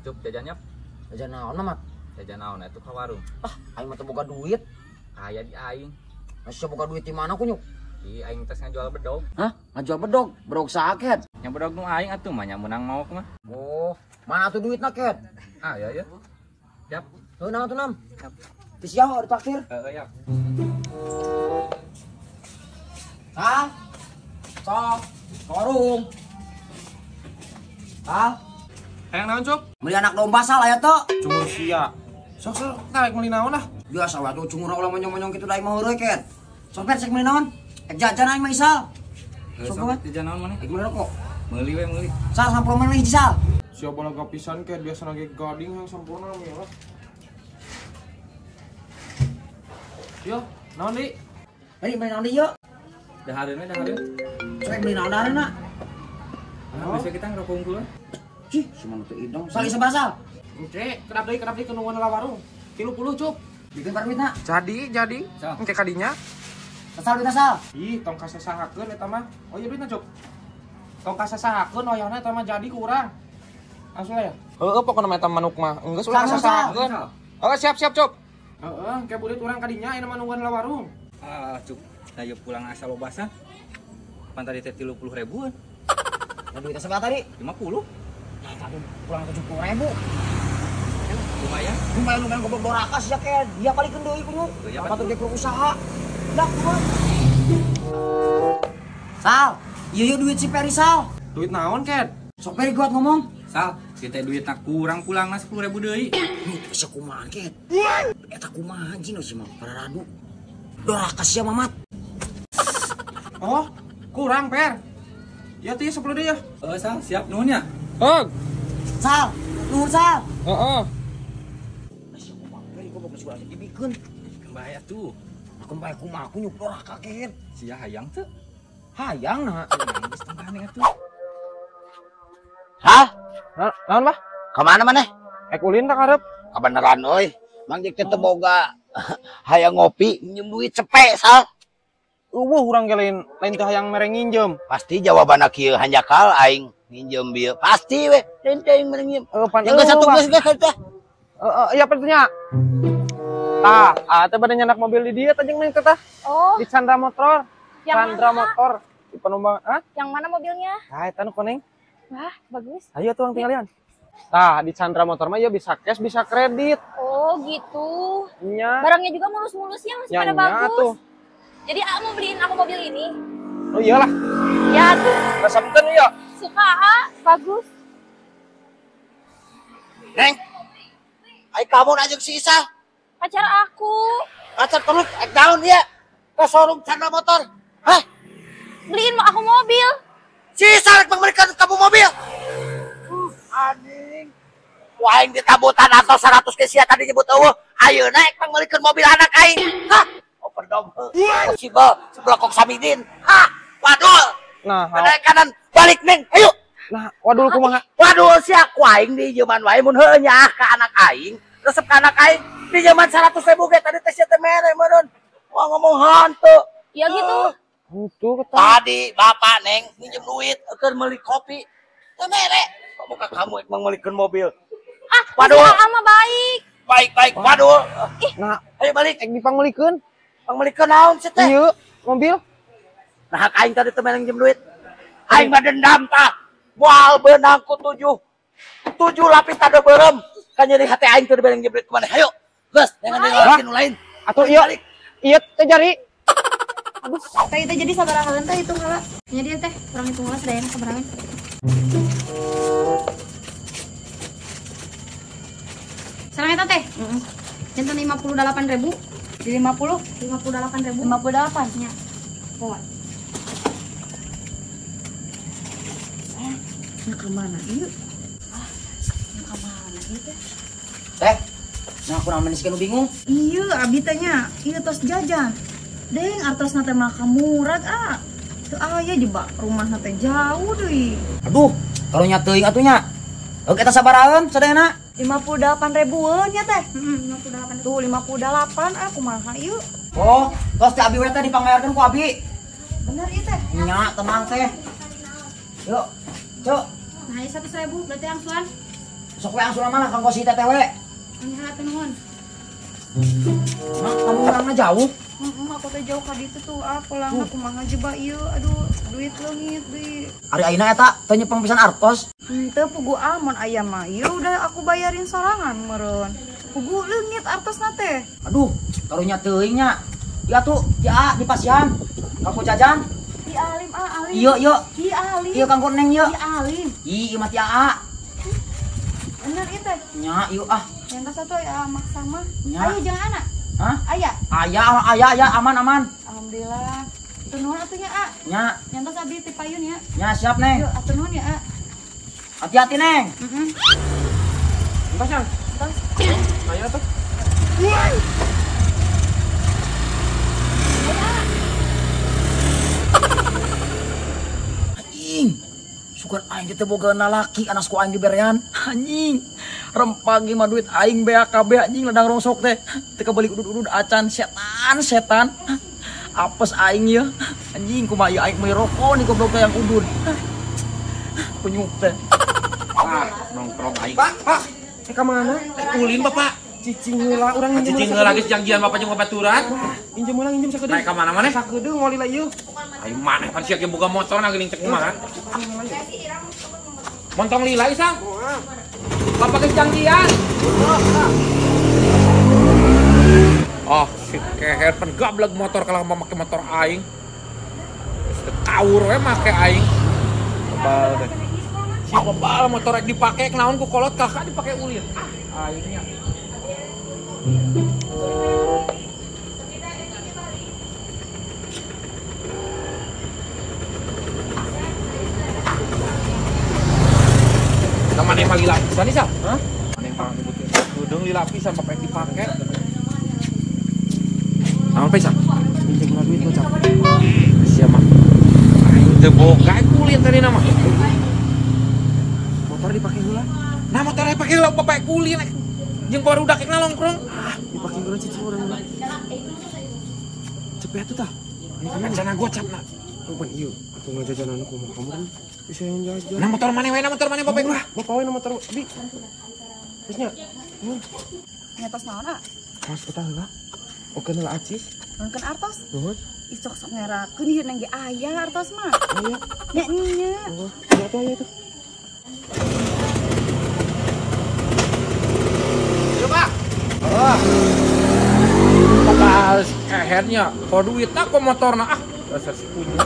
Cup jajannya. Jajan naon mah? Jajan naon atuh ka warung. Ah, aing mah teu boga duit. Aya di aing. Masih boga duit di mana kunyuk? Di aing tes ngajual bedog. Hah? Ngajual bedog? Bedog saket? Nya bedog nu aing atuh mah nya meunang maok mah. Oh, mana tuh duitna ket? Ah, ya ya. Siap. Heuh naon tuh nam? Siap. Ti sia ditraktir? Heeh, ya. Sal. Sok, ke warung. Sal. Hayang naon, Cup? Meuli anak domba sal aya teu? Cungur sia. Sok sok tarik meuli naon lah. Biasa we atuh cungur ulah monyong-monyong kitu da aing mah heureuy ket. Sok per sek meuli naon? Ek jajan aing mah isal. Sok we jajan naon maneh? Ek meuli rokok. Meuli we meuli. Sal sampurna meuli hiji sal. Sia balaga pisan ket biasana ge gading yang sampurna mah lah. Yo, naon di? Bari meuli naon di yeuh? Dahareun we dahareun. Sok meuli naon dahareunna? Nah, bisa kita ngerokok unggul. Cih, si mana teu idong. Sal ieu sabaraha sal? Engke, kedap deui ke nungguan heula warung. 30 Cup. Bikin par duitna. Jadi. Engke kadinya. Sal duitna sal. Ih, tong kasasahakeun eta mah. Oh iya duitna, Cup. Tong kasasahakeun oyahna eta mah jadi ku urang. Langsung ya. Heeh, pokona mah eta manuk mah. Enggeus ulah kasasahakeun. Heeh, siap Cup. Heeh, engke burit urang kadinya ayeuna mah nungguan heula warung. Ah, Cup. Nah, yeuh pulang asa lobasan. Pan tadi teh 30 ribuan. Nah, duitnya sabaraha tadi? 50. Nah, tadi pulang 70.000. Lumayan. Lumayan goblok doraka sia ke. Dia balikeun deui kunyuk. Apa tuh dia kudu usaha. Dah kumaha. Sal, ieu duit si Peri Sal. Duit naon, Ket? Sok Peri kuat ngomong. Sal, kita duitna kurang pulangna 10.000 deui. Bisa kumaha, Ket? Eta kumaha anjing sih mah pararadu. Doraka sia Mamat. Oh, kurang, Per. Ya tuh ya 10 deui ya. Heeh, Sal, siap nuhun ya. Heg. Sal, nuhun Sal. Heeh. Masih kumaha Peri goblok masih ulah dibikeun. Bahaya tuh. Aku bae kumaha aku nyuk doraka Ket. Sia hayang teu? Hayang nah. Geus tambahan atuh. Hah? Naon, Bah? Ka mana maneh? Ek ulin tak karep. Kabeneran euy. Mang jeung teh boga hayang ngopi minjem duit cepek Sal. Eueuh urang ge lain teh hayang mere nginjem. Pasti jawabanna kieu hanjakal aing nginjem bieu. Pasti we lain teh aing mere nginjem. Heeh, pan jeung satu geus geus teh. Heeh, iya pertanya. Tah, teh bade nyandak mobil di dieu teh jeung neng teh tah. Oh. Di Chandra Motor. Yang Chandra mana? Motor di Penumbang, hah? Yang mana mobilnya? Tah eta nu koneng. Wah, bagus. Ayo tuh urang tinggalian. Tah, di Chandra Motor mah ya bisa cash, bisa kredit. Oh, gitu. Nya. Barangnya juga mulus-mulusnya masih pada bagus. Tuh. Jadi A mau beliin aku mobil ini. Oh iyalah. Ya tuh. Resepkeun ya. Suka A, bagus. Neng. Ai kamu ajeng si Isa. Pacar aku. Pacar terus ek daun dia ke showroom Chandra Motor. Hah? Beliin aku mobil. Si Isa rek memberikan kamu mobil. Anjing. Wah, aing ditabutan atau 100 ke sia tadi nyebut eueuh. Ayeuna ek pangmeulikeun mobil anak aing. Hah? Overdom. Possible sebelah kok Samidin. Hah? Wadul. Nah, kanan kanan balik neng. Ayo. Nah, wadul kumaha? Wadul sia ku aing di zaman wae mun heueuh nyaah ka anak aing, resep ka anak aing di zaman 100.000 ge tadi teh sia teh mere meureun. Wah ngomong hantu. Ya gitu. Hantu tadi bapak neng minjem duit keur meuli kopi. Teu mere. Kok muka kamu ek mangmeulikeun mobil. Ah, waduh. Ama baik. Baik-baik, waduh. Nah, ayo balik. Ek dipangmeulikeun. Pangmeulikeun naon sih teh? Ieu, mobil. Nah, hak aing tadi teu mere minjem duit. Aing mah dendam tah. Moal beunang ku 7 lapis tade beureum. Kan nyeri hate aing teu dibere minjem duit ku maneh. Hayo. Geus, jangan ninggalkeun nu lain. Atuh ieu. Ieu teh jari. Aduh, teh teh jadi sabaraha teh hitung heula. Nya dia teh, urang hitung heula sadayana sabaraha. Sareng eta teh? Heeh. Janten 58.000. Di 50? 58.000. 58 nya. Poa. Nya ka mana ieu? Ah, nya ka mana ieu teh? Teh, nah aku naon manis bingung. Iya, abi teh nya, ieu tos jajan. Deng artosna teh mah murag ah. Teu aya jebak rumahna teh jauh deui. Aduh, karunya teuing atuh nya. Oke, eta sabarahan sadayana? 58 ribuan ya teh. Heeh, 58. Tuh 58 ah kumaha ieu? Oh, tos teh abi we teh dipangbayarkeun ku abi. Bener ieu teh? Nya, tenang teh. Yuk. Cuk. Nah, ya 100.000 berarti angsuran. Sok we angsul mah kanggo si teteh we. Nya teh nuhun. Mak, kamu orangna jauh. Heeh, aku teh jauh ka ditu tuh ah pulangna kumaha jeba ieu. Aduh, duit leungit deui. Ari ayeuna eta teu nyepeng pisan artos. Henteu pugu ah mun aya mah. Ieu udah aku bayarin sorangan meureun. Pugu leungit artosna teh. Aduh, karunya teuing nya. Ieu atuh, ya di pasihan. Kanggo jajan. Ki alim ah alim. Ieu ieu. Ki alim. Ieu kanggo neng ieu. Ki alim. Ih, ieu mah ti aa. Bener ieu teh. Nya, ieu ah. Yang satu ya maksa mah. Nya. Ayo jangan anak. Hah? Aya. Aya, aya, aya, aman, aman. Alhamdulillah. Atur nuhun atuh nya, A. Nya. Nyantos abdi ti payun ya. Nya, siap, Neng. Yuk, atur nuhun ya, A. Hati-hati, Neng. Heeh. Entos, Yang. Entos. Ayo tuh. Anjing. Sugan aing teh boga lalaki anas ku aing diberean. Anjing. Rempang mah duit aing BAKB anjing ladang rongsok teh. Teu kabalik udud-udud acan setan setan. Apes aing ieu. Anjing kumaha ieu aing meuli rokok nih goblok teh yang udud. Kunyuk teh. Ah, nongkrong aing. Pak, Pak. Ka mana? Ulin Bapak. Cicing heula urang minjem. Cicing heula geus janjian Bapak jeung babaturan. Injem heula injem sakedeung. Naik ka mana maneh? Sakedeung ngoli lah ieu. Aing maneh pan sia ge boga motor na geuning cek kumaha. Montong lila isang. Bapak geus janjian. Oh, si keher pan gablek motor kalah make motor aing. Geus teu kaur we make aing. Bebal teh. Si bebal motor rek dipake naon ku kolot kakak dipake ulin. Ah, aingnya. Nah, maneh mah lila pisan nih, Sal? Hah? Maneh mah nyebutkeun kudeung lila pisan bapak dipake. Naon pisan? Minjem duit gocap. Sia mah. Aing teu boga kulin tadi nama. Motor dipake heula. Nah, motor dipake heula bapak kulin. Jeung barudak rek nongkrong. Ah, dipake heula cicing urang heula. Cepet atuh tah. Rencana gocap na. Pan ieu atuh ngajajanan kumaha kamu kan bisa yang jajan. Nah motor maneh we, nah motor maneh bapak lah. Bapak we na motor abi. Geus nya. Nyatos naon, A? Mas eta heula. Oke heula acis. Ngeunkeun artos? Nuhun. Ih sok sok ngerakeun ieu neng ge aya artos mah. Aya. Nya nya. Oh, aya tuh aya tuh. Yo, Pak. Oh. Bakal kehernya, kok duitna kok motorna ah dasar si kunyuk.